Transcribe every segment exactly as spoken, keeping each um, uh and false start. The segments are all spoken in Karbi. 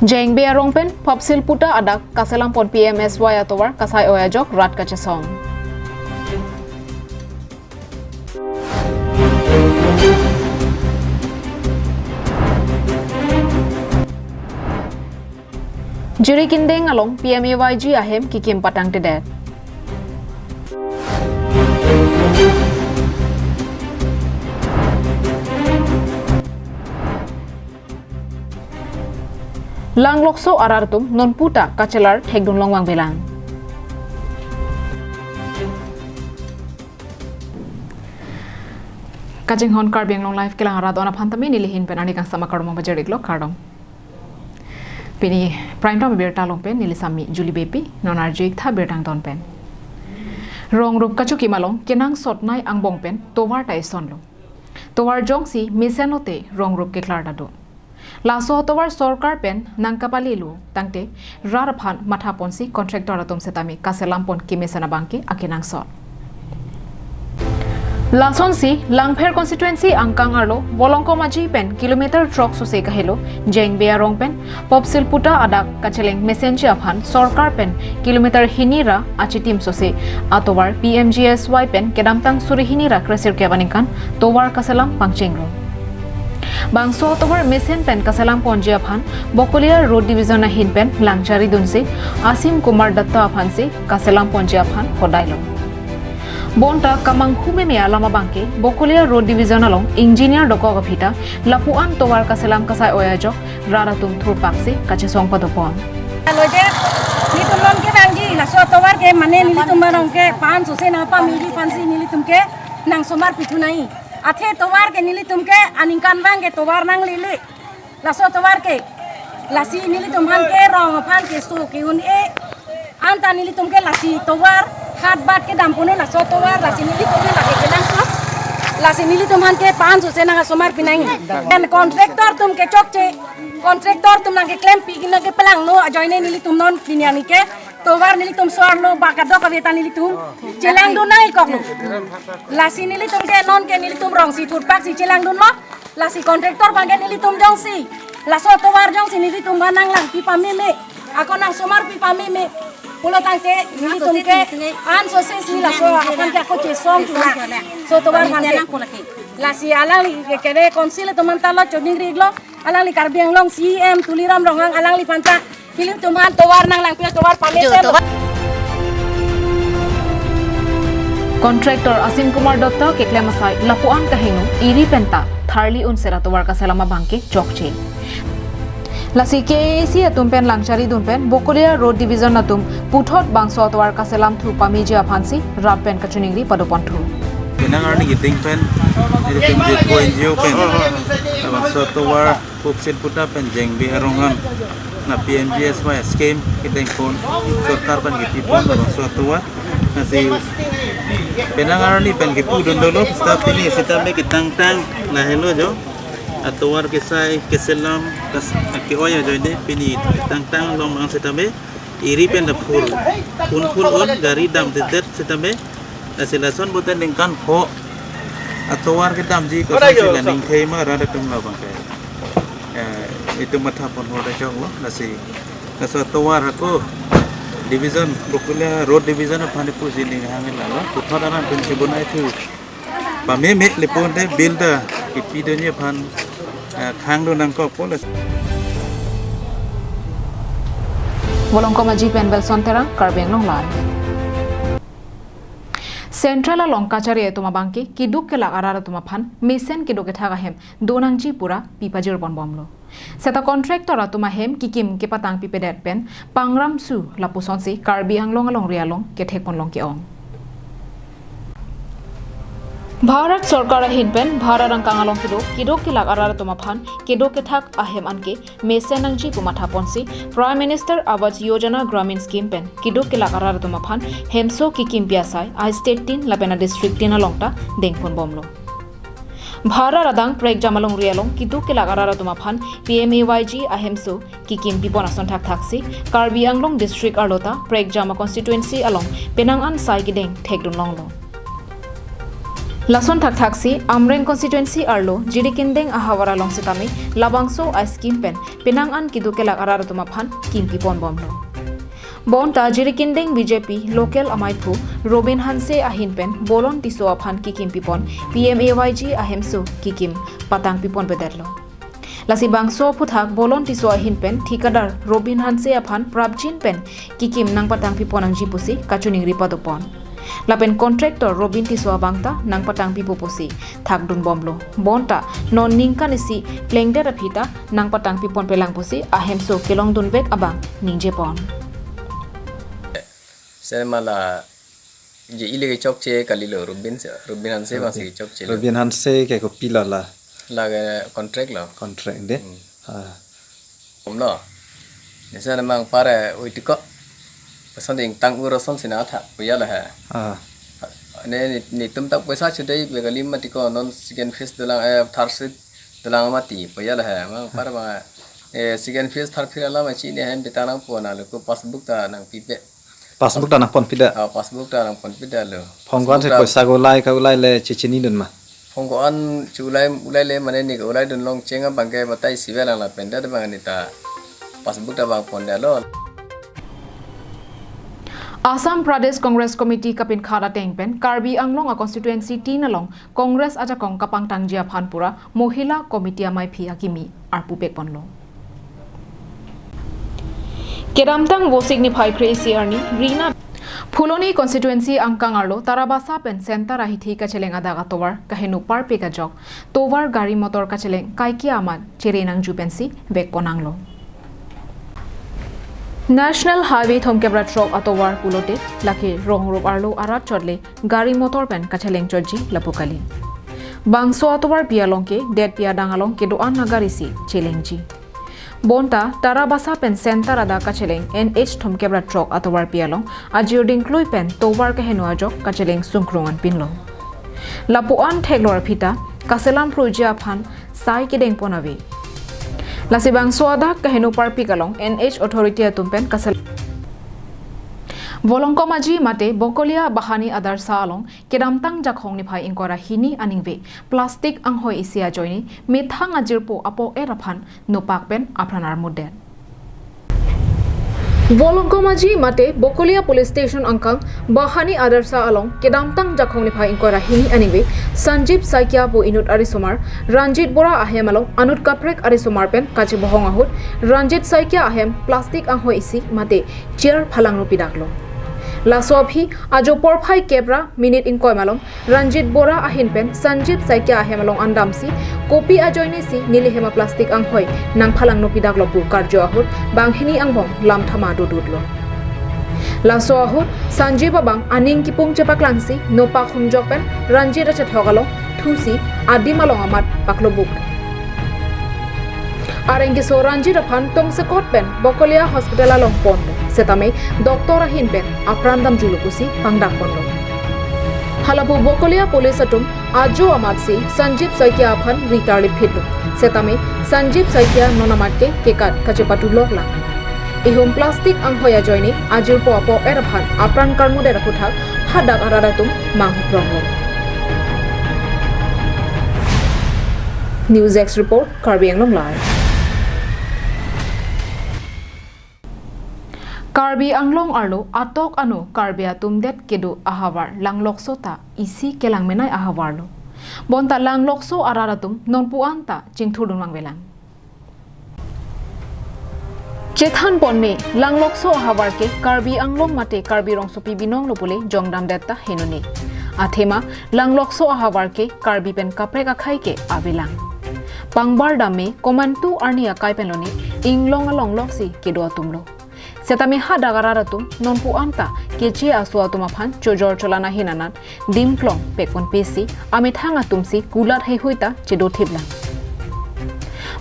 Jengbe arong pen Phopsil Puta adak kaselam pon P M S Y atovar kasai oi ajok rat kachesong. Jirikindeng along P M A Y G ahem kikim patangtedet. Langlokso arat atum nonputa kachelar thekdun long vangvelang. Kachinghon Karbi Anglong Live kelang arat on aphan tame neli ahin pen ani kangsam akarong pajir-iklo, kardom. Pini Prime Time abirta along pen neli Sami Julie Beypi, non arju-ik tha birta angton pen. Rong rup kachokim along kenangsot nei angbong pen tovar ta isonlo. Tovar jongsi mesen lote rong rup keklar ta do. Laso atovar sorkar pen nangkapalilo tangte rat aphan matha ponsi contractor atum setame kaselam pon kemesen abangke akenangsot. Lasonsi Langpher constituency angkang arlo Volongkom Aji pen kilometer throk sose kahelo Jengbe arong pen Phopsil Puta adak kacheleng mesenji aphan sorkar pen kilometer hini ra achitim sose atovar P M G S Y pen kedamtang suri hini ra kresirkep aningkan tovar kaselam pangchenglo. Bangso atovar mesen pen kaselam ponji aphan Bokolia Road Division ahin pen langchari dunsi Asim Kumar Datta aphansi kaselam ponji aphan hodailo. Bonta kamanghu meme alam abangke Bokolia Road Division along engineer dokok aphi ta lapu-an tovar kaselam kasai oi ajok rat atum thurpaksi kachesong padopon. Alo je, nelitum non ke bangji, laso tovar ke mane nelitum arong ke pan sose nangpamiji aphansi nelitum ke nangsomar pithu nai. Athe tovar ke nelitum ke aningkanvang ke tovar nanglele. Laso tovar ke, lasi nelitum aphan ke rong aphan keso ke-un-e. Anta nelitum ke lasi tovar, khat bat kedam pon laso tovar, lasi nelitum ke lake kenangsot. Lasi nelitum aphan ke pan sose nangsomar pinang. Dan contractor atum ke chokche, contractor atum nangkeklempi, nangkepalangno ajoine nelitum non pini arni ke tovar nelitum sorlo, ba kadokave ta nelitum chelangdun nangkoklo. Lasi nelitum ke non ke nelitum rongsi thurpaksi chelangdunlo. Lasi contractor abangke nelitum jongsi, laso tovar jongsi nelitum aphan nanglangpi pameme, ako nangsomar pi pameme pulo tangte nelitum ke an sose si laso aphan ke ako chesong tuna. So tovar abangke. Lasi alangli ke kere council atum aphan ta lo choningri-iklo, alangli Karbi Anglong C E M Tuliram Ronghang alangliphan ta nelitum aphan tovar nanglangpi, tovar pamesen. Contractor Asim Kumar Datta keklem asai lapu-an kaheno iri penta tharli un sera tovar kaselam abangke chokche. Lasi K A A C atum pen langchari dun pen Bokolia Road Division atum puthot bangso tovar kaselam thu pameji aphansi rat pen kachiningri padoponthu. Penang arni kiting pen, nelitum J P O N G O pen, bangso tovar Phopsil Puta pen Jengbe arong an na P M G S Y scheme kedeng pon, sorkar pen kipipon bangso tovar. Lasi penang arni pen kipudun dolo, seta pini sitame ketangtang lahelo jo. Atovar kesai, keselam, kas-, ke-oi ajoine pini ketangtang long mang sitame iri pen ta phur, phun phun on, gari damdedet sitame. Lasi lason pute ningkan pho atovar kedamji kosonsi la ningthei ma rat atum labang ke. Eh, itum matha pon hoda jonglo, lasi laso atovar ako division, Bokolia Road Division aphan pusi ning hangin lalo, puthot anan pen chibonai thu pameme lapu-an te bill ta kipidunji aphan, eh, khangdun nangkokpo. Volongkom Aji pen Belson Terang, Karbi Anglong Live. Central along kachari atum abangke keduk kelak arat atum aphan mesen keduk kethak ahem donangji pura pi pajir ponbomlo. Seta contractor atum ahem kikim kepatang pipedet pen pangram su lapusonsi Karbi Anglong alongri along kethek ponlong ke-ong. Bharat Sorkar ahin pen Bharat angkang along kedo keduk kelak arat atum aphan keduk kethak ahem anke mesen nangji pu matha ponsi Prime Minister Awas Yojana Gramin Scheme pen keduk kelak arat atum aphan hemso kikimpi asai a-state tin lapen a-district tin along ta dengponbomlo. Bharat adang prekjam alongri along keduk kelak arat atum aphan P M A Y G ahemso kikim pipon ason thakthaksi Karbi Anglong district arlo ta prekjam a-constituency along penang an sai kedeng thekdun longlo. Lason thakthaksi Amreng constituency arlo Jirikindeng ahavar along setame labangso a-scheme pen penang an kedo kelak arat atum aphan kimpi ponbomlo. Bonta Jirikindeng B J P local amaiphu Robin Hanse ahin pen Bolon Tisso aphan kikimpi pon P M A Y G ahemso kikim patangpi ponpedetlo. Lasi bangso aphuthak Bolon Tisso ahin pen thikadar Robin Hanse aphan prapjin pen kikim nangpatangpi pon nangji pusi kachiningri padopon. Lapen contractor Robin Tisso abang ta nangpatangpipo pusi thakdunbomlo. Bonta non ningkan isi plengdet aphi ta nangpatangpi ponpelang pusi ahemso kelongdunvek abang ningjepon. Sir, mala je ili kechokche kalilo, Robin se, Robin Hanse abang si Robin. Kechokche lo. Robin Hanse ke kopilo la? Lake contract lo. Contract de? Hmm. Ah. Kom lo. Nisa namang pare ui tiko. Pasan ding tang ur ason sina tha, puya la he. Ah. Ne, ne, netum tak paisa chudai be kali mati ko, non second phase dolang, eh, third phase dolang mati, puya la he. Mang pare mang, eh, second phase, third phase alam achi ne hem beta nangpon, alo ko passbook ta nangpipe. Passbook ta nangponpida? Ah, passbook ta nangponpida lo. Phong ko-an se passbook ta poisa ko ulai ka ulai le chechinidun ma? Phong ko-an chu ulai, ulai le mane ne ko ulaidun long cheng abang ke batai sivelang lapen dak abang ne ta passbook ta bang pondetlo. Assam Pradesh Congress Committee kapinkhat ateng pen Karbi Anglong a-constituency tin along Congress ajakong kapangtangji aphan pura Mohila Committee amaiphi akimi arpupek ponlo. Kedamtang Vosik niphai kre-isi arni Rina Phuloni constituency angkang arlo Tarabasa pen Center ahithi kacheleng adak atovar kaheno parpik ajok tovar gari motor kacheleng kaikia amat chere nangji pensi vekpon nanglo. National Highway thomkep ra throk atovar pulote lake rongrup arlo arat chotle gari motor pen kacheleng chotji lapu kali. Bangso atovarpi along ke detpi adang along kedo-an agari si chelengji. Bonta Tarabasa pen Center adak kacheleng N H thomkep ra throk atovarpi along ajir dingklui pen tovar kaheno ajok kacheleng sungkrung anpinlo. Lapu-an theklor aphi ta kaselam phruji aphan sai kedengpon ave. Lasi bangso adak kaheno parpik along N H authority atum pen kasel- Volongkom Aji mate Bokolia Bahani Adarsa along kedamtang Jakhong niphai ingkoi ra hini aningve plastic anghoi isi ajoine methang ajirpo apo-et aphan nopak pen apran armudet. Volongkom Aji mate Bokolia Police Station angkang Bahani Adarsa along kedamtang Jakhong niphai ingkoi ra hini aningve Sanjib Saikia pu inut arisomar Ranjit Bora ahem along anut kaprek arisomar pen kachebohong ahut Ranjit Saikia ahem plastic anghoi isi mate chair phalangno pidaklo. Laso aphi ajo porphai kep ra minute ingkoi malom Ranjit Bora ahin pen Sanjib Saikia ahem along andamsi kopi ajoine si neli hem a-plastic anghoi nangphalangno pidaklo pu karjo ahut banghini angbong lam thama dodotlo. Laso ahut Sanjib abang aning kipung chepaklangsi nopak humjok pen Ranjit achethok along thusi adim along amat paklobuk. Areng keso Ranjit aphan tongsekot pen Bokolia Hospital along ponlo. Setame doctor ahin pen apran damjulo pusi pangdak ponlo. Halapu Bokolia Police atum ajo amatsi Sanjib Saikia aphan ritarlip phitlo. Setame Sanjib Saikia non amat ke kekat kachepatulok lang. Ihum plastic anghoi ajoine ajirpo apo-et aphan apran karmudet aphuthak hadak arat atum manghupronglo. News Desk Report, Karbi Anglong Live. Karbi Anglong arlo atok ano Karbi atum det kedo ahavar Langlokso ta isi kelang menei ahavar lo. Bonta Langlokso arat atum nonpu-an ta chingthurdun vangvelang. Chethan ponme, Langlokso ahavar ke Karbi Anglong mate Karbi Rongsopi binong lo pule jongdamdet ta henone. Athema, Langlokso ahavar ke Karbi pen kaprek akhei ke avelang. Pangbar damme, komantu arni akai pen lone, inglong alonglok si kedo atum lo. Setame hadak arat atum, nonpu-an ta, keche aso atum aphan, chojor cholan ahin anat, dimklong pekpon pesi, amethang atum si kulat heihui ta chedothip lang.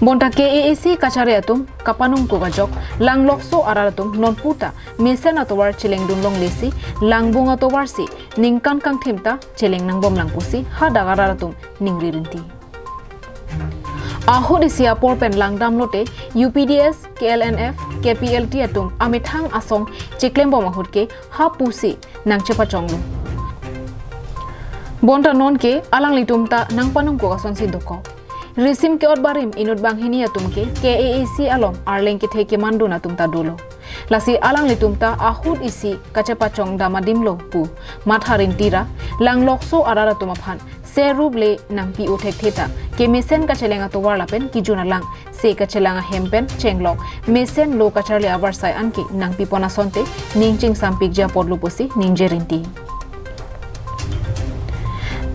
Bonta K A A C kachari atum kapanung kuk ajok Langlokso arat atum nonpu ta mesen atovar chelengdun longle si Langbung atovar si ningkan kangthim ta cheleng nangbom lang pusi hadak arat atum ningri rinti. Ahut isi apor pen langdam lote U P D S, K L N F, K P L T atum amethang asong cheklembom ahut ke ha pusi nangchepachonglo. Bonta nonke alanglitum ta nangpanungkok asonsi dokok. Risim ke-ot barim inut banghini atum ke K A A C along arleng kethe kemandun atum ta dolo. Lasi alanglitum ta ahut isi kachepachong dam adimlo pu matha rinti ra, Langlokso arat atum aphan serup le nangpi-o thekthe ta kemesen kacheleng atovar lapen kejun alang se kachelang ahem pen chenglok mesen lo kacharli avarsai anke nangpipon asonte ning chingsampikji apotlo pusi ningje rinti.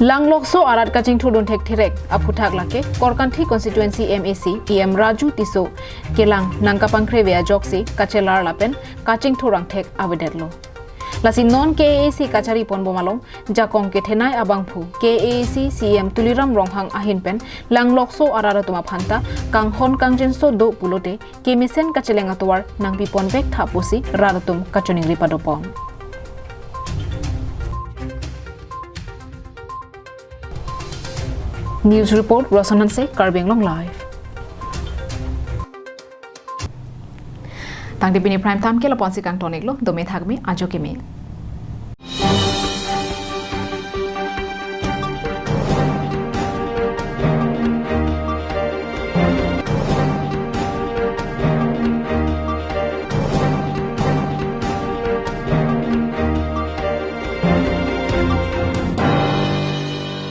Langlokso arat kachingthurdun thektherek aphuthak lake Korkanthi constituency M A C E M Raju Tisso kelang nangkapangkhreve ajoksi kachelar lapen kachingthur angthek avedetlo. Lasi non K A A C kachari ponbom along jakong kethenei abangphu K A A C C E M Tuliram Ronghang ahin pen Langlokso arat atum aphanta kanghon kangjinso do pulote kemesen kacheleng atovar nangpipon vektha pusi rat atum kachiningri padopon. News report, Roson Hanse, Karbi Anglong Live. Tangte pini prime time ke lapu-ansi kangton-iklo, dome thakme, ajo keme.